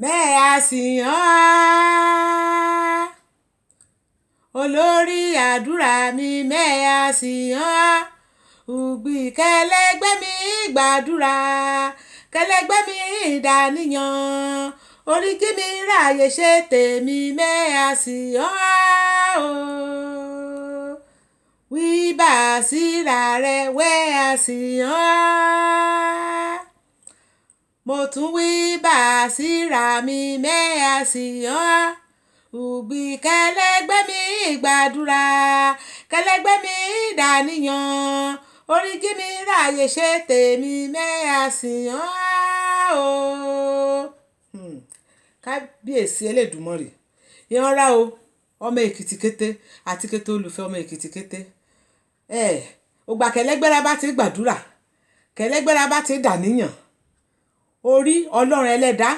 Mẹ́à sì hàn á. Olórí àdúrà mi mẹ́à sì hàn á. Ùgbì kẹlẹgbẹ́ mi gbàdúrà, kẹlẹgbẹ́ mi dàníyàn. Oríkì mi ráyè ṣe tèmi mẹ́à sì hàn á o. Wí bá síra rẹ wẹ́à sì hàn á. Mo tún wí bá síra mi mẹ́à sì hàn á. Ùgbì kẹlẹgbẹ́ mi gbàdúrà, kẹlẹgbẹ́ mi dàníyàn. Oríkì mi ráyè ṣe tèmi mẹ́à sì hàn á o. Kábíyèsí Elédùmarè. Ìyanra o, ọmọ Èkìtì kété àti kété olùfẹ́ ọmọ Èkìtì kété. Ògbà kẹlẹgbẹ́ra bá ti gbàdúrà, kẹlẹgbẹ́ra bá ti dàníyàn. Orí Ọlọ́run ẹlẹ́dàá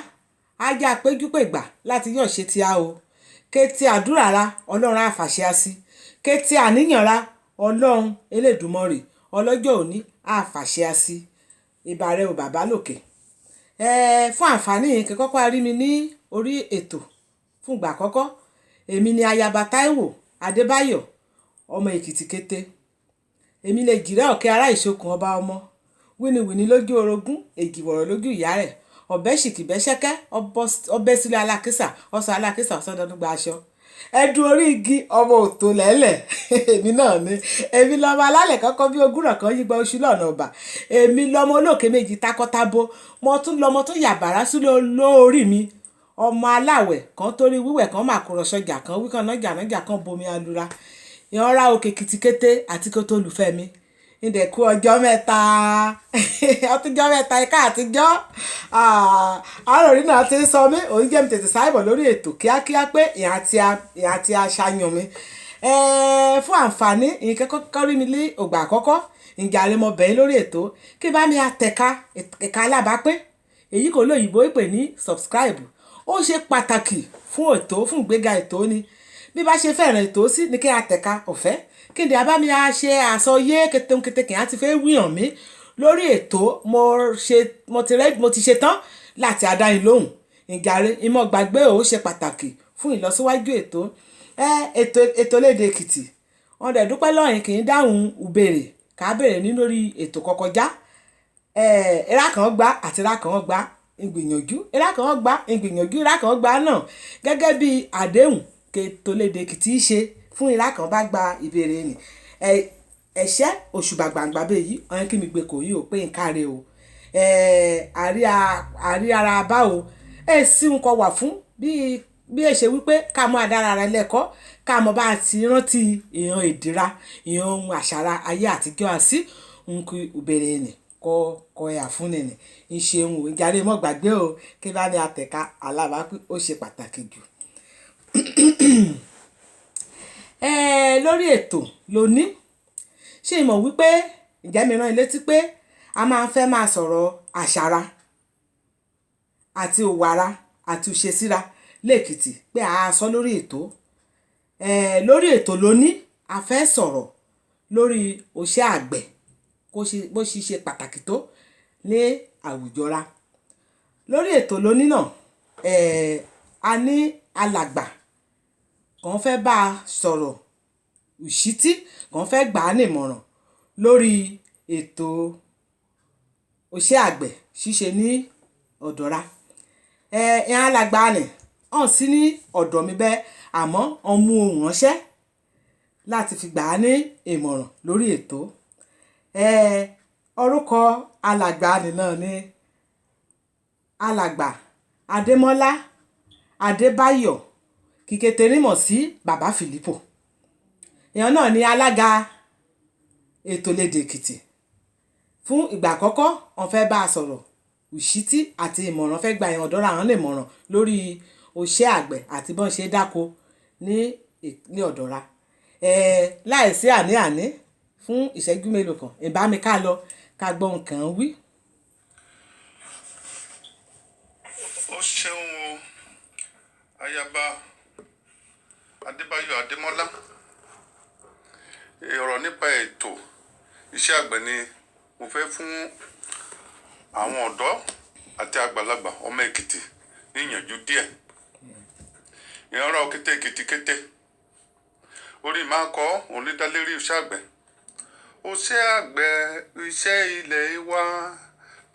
á já péjúpègbà láti yọ̀ ṣe ti a o. Kété àdúrà ra, Ọlọ́run á fàṣẹ á sí. Kété àníyàn ra, Ọlọ́run Elédùmarè ọlọ́jọ́ òní á fàṣẹ á sí. Ìbà rẹ o bàbá lókè. Fún àǹfààní kí kọ́kọ́ a rí mi ní orí ètò fún ìgbà àkọ́kọ́. Èmi ni ayaba Táíwò Adébáyọ̀, ọmọ Èkìtì kété. Èmi lè jìrẹ́ ọ̀kẹ́ ará ìṣokùn ọba ọmọ. Wíniwíni lójú orogún, èjìwọ̀rọ̀ lójú ìyá rẹ̀. Ọ̀bẹ ṣìkì bẹ́ ṣẹ́kẹ́, ọbẹ̀ sílé alákísà, ọ̀sán alákísà, ọ̀sán dọ́dún aṣọ. Ẹdun orí igi ọmọ òtò lẹ́lẹ̀. Èmi náà ni. Èmi lọmọ alálẹ̀ kọ́kọ́ bí ogúnràn kan yígbọ́ oṣù lọ́nà ọba. Èmi lọmọ olókè méjì takọtabo. Mo tún lọmọ tó yàbàrá sílé olórí mi. Ọmọ aláwẹ̀ kan torí wíwẹ̀ kan máa kúrò sọ́jà kan wí kan nájà nájà kan bomi alura. Ìyanra òkè Èkìtì kété àti kété olùfẹ́ mi. Ǹdẹ̀ kú ọjọ́ mẹ́ta. Ọtúnjọ́ mẹ́ta ẹ̀ka àtijọ́. Àròrí náà ti ń sọ mí, òun jẹ́ mi tètè sáìbọ̀ lórí ètò kíákíá pé ìhà tí a ṣàyàn mi. Fún àǹfààní ìyẹn kọ́kọ́ rí mi ní ògbà àkọ́kọ́. Ǹjẹ́ mo bẹ̀ yín lórí ètò kí bá mi tẹ̀ka ẹ̀ka alábápín. Èyí kò lóyìnbó pè ní subscribe. Ó ṣe pàtàkì fún ètò, fún ìgbéga ètò ni. Bí bá ṣe fẹ́ràn ètò sí ni kí a tẹ̀ka ọ̀fẹ́. Kí ni a bá mi a ṣe àsọyé kétékété kí a ti fẹ́ wí hàn mí lórí ètò. Mo ti ṣe tán láti dá yín lóhùn. Ìjàre ìmọ̀ gbàgbé ò ṣe pàtàkì fún ìlọsíwájú ètò. Ètò lédè Èkìtì. Wọ́n dẹ̀ dúpẹ́ lọ́yìn kì í dáhùn ìbéèrè ká béèrè ní lórí ètò kọkọjá. Ìrá kan gbá àti ìrá kan gbá ìgbìyànjú. Ìrá kan gbá ìgbìyànjú ìrá kan gbá náà gẹ́gẹ́ bí àdéhùn kétò lédè Èkìtì ṣe fún ìrá kan bá gba ìbéèrè ni. Ẹ̀ṣẹ́ òṣùbà gbàǹgbà bẹ́ẹ̀ yìí, ọ̀yẹ́ kí mi gbé kò yí ò pé ń káre o. Àrí ara bá o. Ẹ sì ń kọ wà fún bí ẹ ṣe wípé ká mọ àdára rẹ lẹ́kọ̀ọ́, ká mọ bá ti rántí ìran èdè ra, ìran ohun àṣàrà ayé àtijọ́ àsí ń kí ìbéèrè ni kọ kọ ẹ àfúnni ni. Ń ṣe ohun ìjàre mọ́ gbàgbé o kí bá ní atẹ̀ka alábápín ó ṣe pàtàkì jù. Lórí ètò lónìí, ṣé ìmọ̀ wípé ǹjẹ́ mi rán ẹ létí pé a máa ń fẹ́ máa sọ̀rọ̀ àṣàrà àti òwàrà àti ìṣesíra lẹ́kìtì pé a sọ lórí ètò. Lórí ètò lónìí, a fẹ́ sọ̀rọ̀ lórí òṣè àgbẹ̀ bó ṣe ṣe pàtàkì tó ní àwùjọ ra. Lórí ètò lónìí náà, a ní alàgbà kan fẹ́ bá a sọ̀rọ̀ ìṣítí, kan fẹ́ gbà á ní ìmọ̀ràn lórí ètò òṣè àgbẹ̀ ṣíṣe ní ọ̀dọ̀ ra. Ìyẹn alàgbà ni, ọ̀n sí ní ọ̀dọ̀ mi bẹ́ẹ̀ àmọ́ ọ̀n mú ohùn ránṣẹ́ láti fi gbà á ní ìmọ̀ràn lórí ètò. Orúkọ alàgbà ni náà ni alàgbà Adémọ́lá Adébáyọ̀ kíkété mọ̀ sí Bàbá Fìlípò. Ìyẹn náà ni alága ètò lédè Èkìtì. Fún ìgbà àkọ́kọ́, wọ́n fẹ́ bá a sọ̀rọ̀ ìṣítí àti ìmọ̀ràn fẹ́ gba ìyẹn ọ̀dọ́ ra wọ́n lè mọ̀ràn lórí òṣè àgbẹ̀ àti bí wọ́n ṣe dáko ní ọ̀dọ̀ ra. Láìsí àní-àní fún ìṣẹ́jú mélòó kan, ìbá mi ká lọ ká gbọ́ nǹkan wí. Ó ṣeun o, ayaba Adébáyọ̀ Adémọ́lá. Ọ̀rọ̀ nípa ètò iṣẹ́ àgbẹ̀ ni mo fẹ́ fún àwọn ọ̀dọ́ àti àgbàlagbà ọmọ Èkìtì Níyànjú díẹ̀ ìrànlọ́ kété Èkìtì kété orí máa kọ́ òun lè dá lérí iṣẹ́ àgbẹ̀. Iṣẹ́ àgbẹ̀ iṣẹ́ ilẹ̀ wa,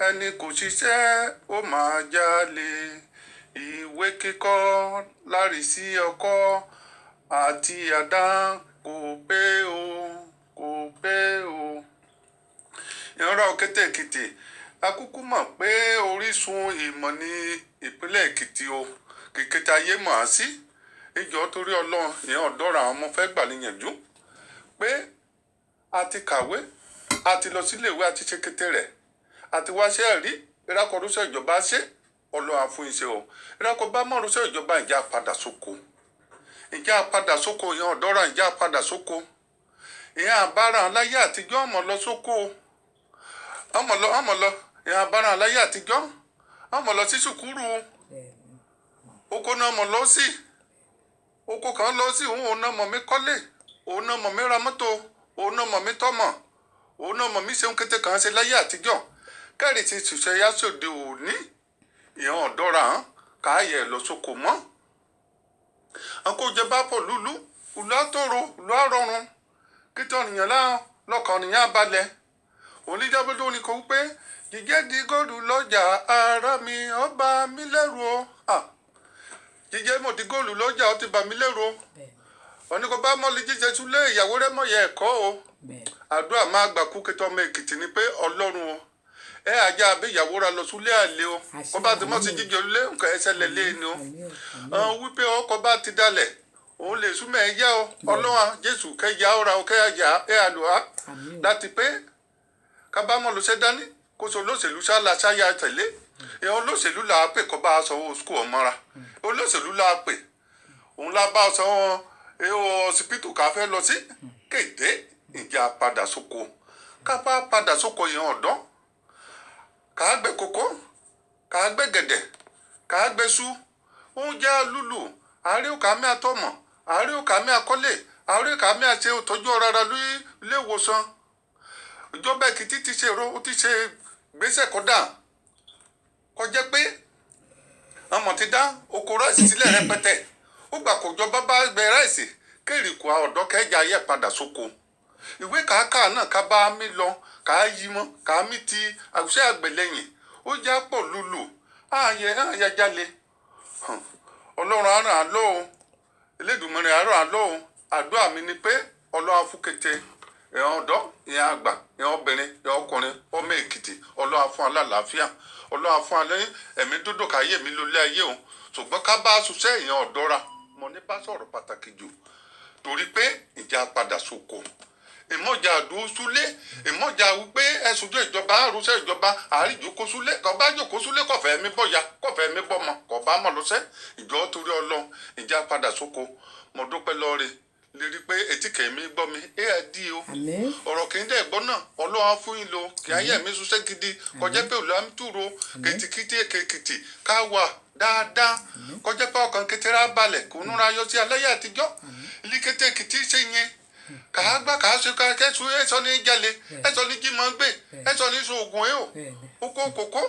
ẹni kò ṣiṣẹ́ ó máa jalè. Ìwé kíkọ́ láìsí ọkọ́ àti àdá kò pé o, kò pé o. Ìrànlọ́ kété Èkìtì, a kúkú mọ̀ pé orísun ìmọ̀ ní ìpínlẹ̀ Èkìtì o, kìkìtì ayé mọ̀ á sí. Ìjọ torí Ọlọ́run, ìyẹn ọ̀dọ́ ra àwọn ọmọ fẹ́ gbà níyànjú pé a ti kàwé, a ti lọ sílé ìwé, a ti ṣe kété rẹ̀, a ti wáṣẹ́ rí. Ìrákọ̀rúṣẹ́ ìjọba ṣe Ọlọ́run á fún iṣẹ́ o. Ìrákọ̀ bá mọ̀rúṣẹ́ ìjọba, ìjà padà sóko, ìjà padà sóko. Ìyẹn ọ̀dọ́ ra ìjà padà sóko. Ìyẹn àbára láyé àtijọ́ ọmọ lọ sóko, ọmọ lọ, ọmọ lọ. Ìyẹn àbára láyé àtijọ́ ọmọ lọ sí sùkúrù, oko náà mọ̀ lọ sí oko kan lọ sí òun, òun náà mọ̀ mí kọ́lé, òun náà mọ̀ mí ra mọ́tò, òun náà mọ̀ mí tọ́mọ̀, òun náà mọ̀ mí ṣeun kété kan ṣe láyé àtijọ́. Kẹ́rì ti ṣiṣẹ́ yásòde òní, ìyẹn ọ̀dọ́ra hàn káàyè lọ sóko mọ́. Àkójọ bá pọ̀ lúlú ìlú àtòrò ìlú àrọ̀rùn kítọ́ nìyẹn láwọn lọ́kàn nìyẹn balẹ̀. Oníjàbọ̀dọ̀ ní kò wípé jíjẹ́ di góòlù lọ́jà ara mi ọba mi lẹ́rù o. Jíjẹ́ mọ̀ di góòlù lọ́jà ó ti bà mí lẹ́rù o. Oníkó bá mọ́lì jíjẹ súlé ìyàwó rẹ̀ mọ̀ yẹ ẹ̀kọ́ o. Àdúrà máa gbà kú kẹtọ́ ọmọ Èkìtì ni pé Ọlọ́run o, ẹ ajá abẹ́ ìyàwó ra lọ súlé àlè o. Kó bá ti mọ̀ sí jíjẹ lé nǹkan ẹsẹ̀ lẹ̀ lé ni o. Wípé ọkọ̀ bá ti dalẹ̀ òun lè súnmọ́ ẹ yá o. Ọlọ́run Jésù kẹyà ọ̀ra o, kẹyà ẹ àlùhá láti pé kábàámọ̀ ló ṣe dání kó so olóṣèlú ṣáàlà ṣáyà tẹ̀lé. Ìyẹn olóṣèlú là á pè kó bá a sanwó skul ọmọra, olóṣèlú là á pè òun là bá a sanwó ọsibítù ká fẹ́ lọ sí kéde. Ìjà padà sóko, ká bá padà sóko. Ìyẹn ọ̀dọ́ ká gbẹ́ kókó, ká gbẹ́ gẹ̀dẹ̀, ká gbẹ́ sú oúnjẹ lúlù àárẹ̀ òkà mi àtọmọ̀, àárẹ̀ òkà mi àkọ́lé, àárẹ̀ òkà mi àṣẹ ìtọ́jú ọ̀rọ̀ ara ilé ìwòsàn. Ìjọba Èkìtì ti ṣe èrò, ó ti ṣe gbèsè kódà kọjá pé ọmọ ti dá oko ráìsì sílẹ̀ rẹpẹtẹ. Ó gbà kó jọba bá gbẹ ráìsì kéèrè kó ọ̀dọ́ kẹjà yẹ padà sóko. Ìwé kàákàá náà ká bá mi lọ ká yí mọ́ ká mi ti àwùjọ àgbẹ̀lẹ̀yìn ó já pọ̀ lulù ààyè ààyè jalè. Ọlọ́run á ràn án lọ́wọ́, Elédùmarè á ràn án lọ́wọ́. Àdúrà mi ni pé Ọlọ́run á fún kété ìran ọ̀dọ́, ìran àgbà, ìran obìnrin, ìran ọkùnrin, ọmọ Èkìtì. Ọlọ́run á fún alálàáfíà, Ọlọ́run á fún alẹ́ ẹ̀mí dúdú káyé mi lólé ayé o. Ṣùgbọ́n ká bá ṣiṣẹ́, ìran ọ̀dọ́ ra mo ní bá sọ̀rọ̀ pàtàkì jù torí pé ìjà padà sóko, ìmọ̀jà àdó súlé, ìmọ̀jà wípé ẹ̀sùn tó ìjọba àrùsẹ̀ ìjọba àríjòkó súlé kọba jòkó súlé kọfẹ́ mi bọ̀yà kọfẹ́ mi bọ́mọ kọba mọ̀ lọ́sẹ̀. Ìjọ torí Ọlọ́run, ìjà padà sóko. Mo dúpẹ́ lọ́ọ̀rẹ́ lè rí pé etí kèémí gbọ́ mi ẹ ẹ dí o. Ọ̀rọ̀ kì í dẹ̀ gbọ́ náà. Ọlọ́run á fún yín lo kì á yẹ̀ mí ṣiṣẹ́ gidi kọjá pé òlò àmì túro kìtìkìtì Èkìtì ká wà dáadáa kọjá pé ọkàn kékeré á balẹ̀ kò núra yọ sí aláyé àtijọ́ ilé kété Èkìtì ṣe yẹn kàá gbà kàá ṣe ká kẹ́sù ẹ̀sọ́ ní jalè, ẹ̀sọ́ ní jí máa ń gbé, ẹ̀sọ́ ní sóògùn ẹ̀ o, oko kòkó,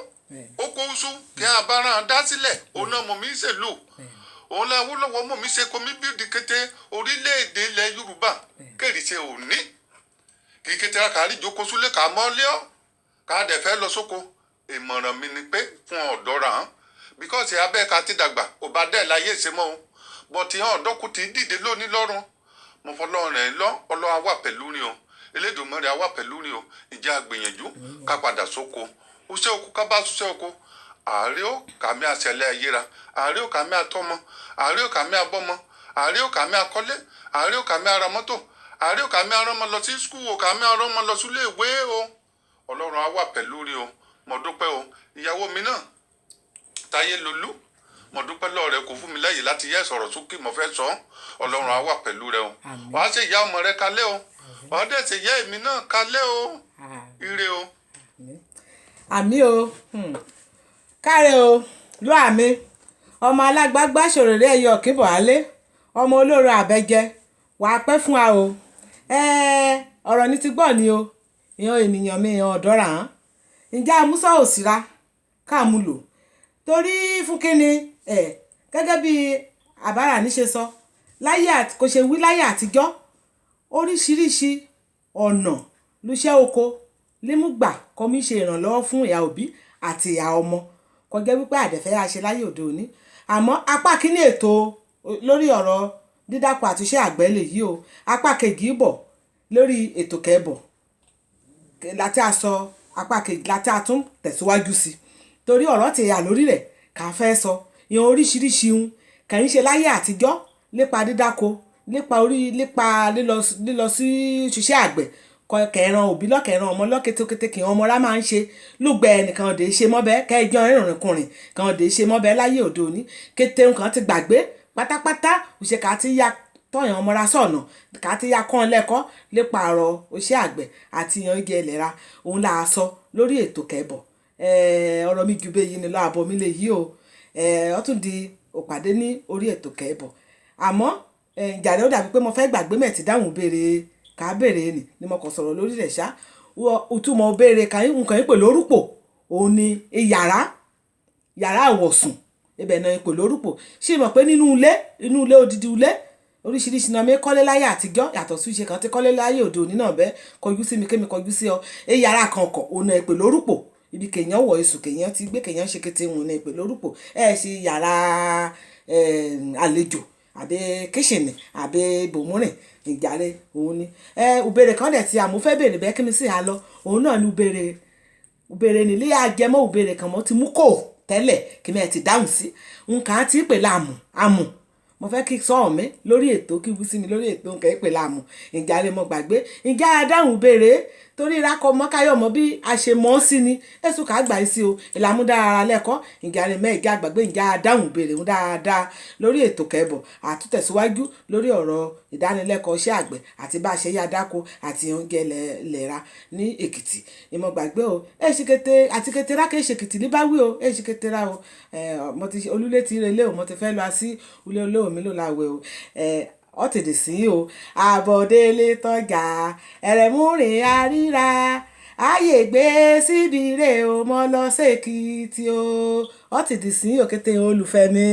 oko oṣù kí a bá ràn dá sílẹ̀. Òun náà mọ̀ mí ṣèlú, òun la Awólọ́wọ̀ mọ̀ mí ṣe komi bíldì kété orílẹ̀-èdè ilẹ̀ Yorùbá kéré ṣe òní kì í kété kàá rí ìjókòó súlé kàá mọ́ lé ọ́ kàá dẹ̀ fẹ́ lọ sóko. Ìmọ̀ràn mi ni pé fún ọ̀dọ́ ra hàn because abẹ́ ká ti dàgbà ò bá dẹ̀ láyé ṣe mọ́ o bọ̀tí hàn ọ̀dọ́ kù ti dìde lónìí lọ́rùn. Mo fọlọ́run rẹ̀ lọ, Ọlọ́run á wà pẹ̀lú ni o, Elédùmarè á wà pẹ̀lú ni o. Ìjà gbìyànjú ká padà sóko, iṣẹ́ oko, ká bá ṣiṣẹ́ oko. Àárẹ̀ ó kàmí àṣẹlẹ̀ ayéra, àárẹ̀ ó kàmí àtọmọ, àárẹ̀ ó kàmí àbọ́mọ, àárẹ̀ ó kàmí àkọ́lé, àárẹ̀ ó kàmí ara mọ́tò, àárẹ̀ ó kàmí aránmọ lọ sí skul o, kàmí aránmọ lọ sílé ìwé o. Ọlọ́run á wà pẹ̀lú ni o. Mo dúpẹ́ o. Ìyàwó mi náà, Táyé Lolú, mo dúpẹ́ lọ́wọ́ rẹ kò fún mi láyè láti yẹ sọ̀rọ̀ sókè mo fẹ́ sọ. Ọlọ́run á wà pẹ̀lú rẹ o. Wàá ṣe ìyá ọmọ rẹ kalẹ́ o, wàá dẹ̀ ṣe ìyá èmi náà kalẹ́ o. Ire o. Àmì o. Káre o ló àmì ọmọ alágbágbá ṣòrèrè ẹyọ ọ̀kínbọ̀álé ọmọ olóró àbẹ́jẹ wàá pẹ́ fún wa o. Ọ̀rọ̀ ní ti gbọ́ ni o. Ìyan ènìyàn mi, ìyan ọ̀dọ́ rà án ǹjẹ́ amúsọ̀ òsìra káàmú lò torí fún kínni. Ẹ̀ gẹ́gẹ́ bí àbára ní ṣe sọ láyé kò ṣe wí láyé àtijọ́, oríṣiríṣi ọ̀nà lúṣẹ́ oko límúgbà kọ́ mi ṣe ìrànlọ́wọ́ fún ìyá òbí àti ìyá ọmọ. Kò jẹ́ wípé àdẹ̀fẹ́ a ṣe láyé òde òní. Àmọ́ apá kínní ètò lórí ọ̀rọ̀ dídáko àti iṣẹ́ àgbẹ̀ lè yí o. Apá kejì bọ̀ lórí ètò kẹ́bọ̀ láti a sọ apá kejì láti a tún tẹ̀síwájú sí. Torí ọ̀rọ̀ ti yà lórí rẹ̀ ká fẹ́ sọ. Ìhun oríṣiríṣi ohun kì í ṣe láyé àtijọ́ nípa dídáko, nípa orí, nípa lílọ, lílọ sí ṣiṣẹ́ àgbẹ̀. Kẹ̀ran òbí lọ́kẹ̀ran ọmọ lọ́kẹ́tẹ́kẹ́tẹ́ kí ọmọ rá máa ń ṣe. Lúgbẹ̀ ẹnìkan òde ṣe mọ́bẹ̀, kẹjọ ìrìnkùnrin kan òde ṣe mọ́bẹ̀ láyé òde òní. Kété nǹkan ti gbàgbé pátápátá, òṣè ká ti ya tọ̀yàn ọmọ ra sọ̀nà, ká ti ya kọ́ lẹ́kọ́ nípa ọ̀rọ̀ iṣẹ́ àgbẹ̀ àti ìyàn oúnjẹ ìlera. Òun là á sọ lórí ètò kẹ́bọ̀. Ọ̀rọ̀ mi ju bẹ́ẹ̀ yìí ni lọ, àbọ̀ mi lè yí o. Ó tún di òpàdé ní orí ètò kẹ́bọ̀. Àmọ́ ìjàre ó dàbí pé mo fẹ́ gbàgbé mẹ́ẹ̀tì dáhùn béèrè ká béèrè ni mo kàn sọ̀rọ̀ lórí rẹ̀ ṣá. Ìtumọ̀ béèrè ká nǹkan yín pè lórúpò, òun ni ìyàrá, yàrá ìwọ̀sùn. Ibẹ̀ náà ń pè lórúpò. Ṣé o mọ̀ pé nínú ilé, inú ilé odidi ilé, oríṣiríṣi náà mi kọ́lé láyé àtijọ́ yàtọ̀ sí ìṣe kan tí kọ́lé láyé òde òní náà bẹ́ẹ̀. Kọjú sí mi kémi kọjú sí ọ. Ìyàrá kan kọ̀, òun náà ń pè lórúpò. Ibi kèèyàn wọ̀ èṣù kèèyàn ti gbé kèèyàn ṣe kété, òun náà ń pè lórúpò. Ẹ ṣe yàrá, àlejò àbí kíṣìnì àbí ibòmírìn, ìjàre òun ni. Ìbéèrè kan dẹ̀ tí àmọ́ fẹ́ béèrè bẹ́ẹ̀ kí mi sì á lọ. Òun náà ni ìbéèrè, ìbéèrè nílé ajẹmọ́ ìbéèrè kan mo ti mú kò tẹ́lẹ̀ kí mi ẹ ti dáhùn sí. Nǹkan tí ń pè láàmú, àmù. Mo fẹ́ kí sọ mi lórí ètò kí wí sí mi lórí ètò nǹkan ìpè láàmú. Ìjàre mo gbàgbé. Ǹjẹ́ a dáhùn ìbéèrè torí ìrákọ mọ́ káyọ̀ mọ́ bí a ṣe mọ̀ ọ́n sí ni. Èṣù ká gbà sí o. Ìlàmú dára lẹ́kọ̀ọ́. Ìjàre mẹ́ ìjà gbàgbé ǹjẹ́ a dáhùn ìbéèrè ń dáadáa lórí ètò kẹ́bọ̀ àtúntẹ̀síwájú lórí ọ̀rọ̀ ìdánilẹ́kọ̀ọ́ iṣẹ́ àgbẹ̀ àti bá ṣe yá dáko àti oúnjẹ ìlera ní Èkìtì. Ìmọ̀ gbàgbé o. Ẹ ṣe kété àti kété rá kì í ṣe Èkìtì ní bá wí o. Ẹ ṣe kété rá o. Mo ti olúlé ti relé o. Mo ti fẹ́ lọ sí ilé olóò mi ló la wẹ̀ o. Ó ti dì sí o. Àbọ̀délé tọ́jà, ẹ̀rẹ̀múrìn àríra. Ayé gbé síbi rè o, mo lọ sí Èkìtì o. Ó ti dì sí o kété olùfẹ́ mi.